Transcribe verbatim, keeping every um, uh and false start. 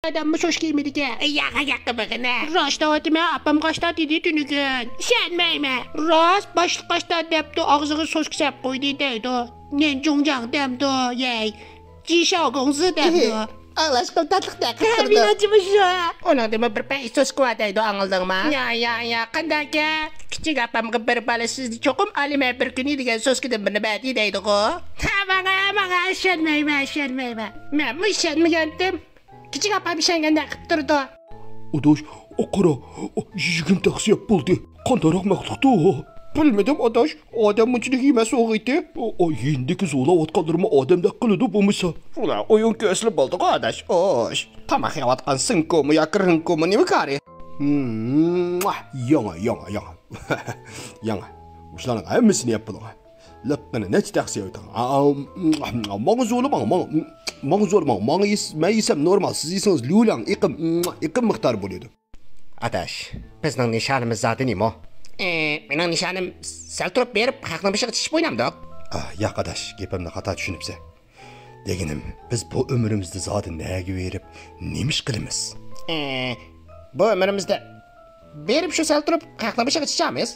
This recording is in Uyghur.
ئادەممۇ سوس كىيمىدىكەن. ياق، ياق، بىغىنە. راست دەۋاتىمەن، ئاپام قاشتا دېدى تۈنۈگۈن. ئىشەنمەيمەن. راست، باشلىق قاشتا دەپتۇ، ئاغزىغا سوسكا سەپ قويدى دەيدۇ. نەنجۇڭجاڭ دەمدۇ، يەي. جىشاۋگوڭزى دەمدۇ. ئاڭلاشقىلى تاتلىق دەقىق تۇرىدۇ. مېنىڭچە مۇشۇ. ئۇنىڭدىمۇ بىر پەي سوسكا بار دەيدۇ، ئاڭلىدىڭما؟ يا، يا، يا، قانداككەن؟ كىچىك ئاپامغا بىر بالا سىزنى چوقۇم ئالىمەن بىر كۈنى دېگەن سوسكىدىن بىرنى بەردى دەيدىغۇ. ھە، ماڭا، ماڭا ئىشەنمەيمەن، ئىشەنمەيمەن. مەنمۇ ئىشەنمىگەنتىم. كىچىك ئاپام ئىشەنگەندەك قىپ تۇرىدۇ. ئاداش، ئا، قارا، ئا، يىگىرمە تەخسىيەپ بولدى. قانداقراق مەخلۇقتۇ ئۇ؟ بىلمىدىم، ئاداش. ئادەم مۇنچىلىك يېمەس ئوغىيتى. ئا، ئا، يېنىدىكى زولاۋاتقانلىرىمۇ ئادەمدەك قىلىدۇ بولمىسا. ئۇلار ئويۇن كۆرسىلا بولدىغۇ، ئاداش. ئوش. تاماق يەۋاتقان سىڭكومۇ ياكى رىڭكومۇ نېمە كارى؟ مم، ياڭا، ياڭا، ياڭا. ياڭا. مۇشۇلارنىڭ ھەممىسىنى يەپ بولۇڭ. لىققىنى نەچچە تەخسە يەۋېتىڭ. ئا، ئا، ماڭا زورلىماڭ، ماڭا، ماڭا زورلىماڭ. ماڭا يېس-، مەن يېسەم نورمال، سىز يېسىڭىز ليۇلياڭ، ئېقىم، ئېقىم مىقدارى بولىدۇ. ئاداش، بىزنىڭ نىشانىمىز زادى نېمە؟ ئى، مېنىڭ نىشانىم سەل تۇرۇپ بېرىپ خەقنىڭ بېشىغا چىشىپ ئوينامدۇق. ئا، ياق ئاداش، گېپىمنى خاتا چۈشىنىپسەن. دېگىنىم، بىز بۇ ئۆمرىمىزدە زادى نەگە بېرىپ نېمە ئىش قىلىمىز؟ ئى، بۇ ئۆمرىمىزدە بېرىپ شۇ سەل تۇرۇپ خەقنىڭ بېشىغا چىچامىز.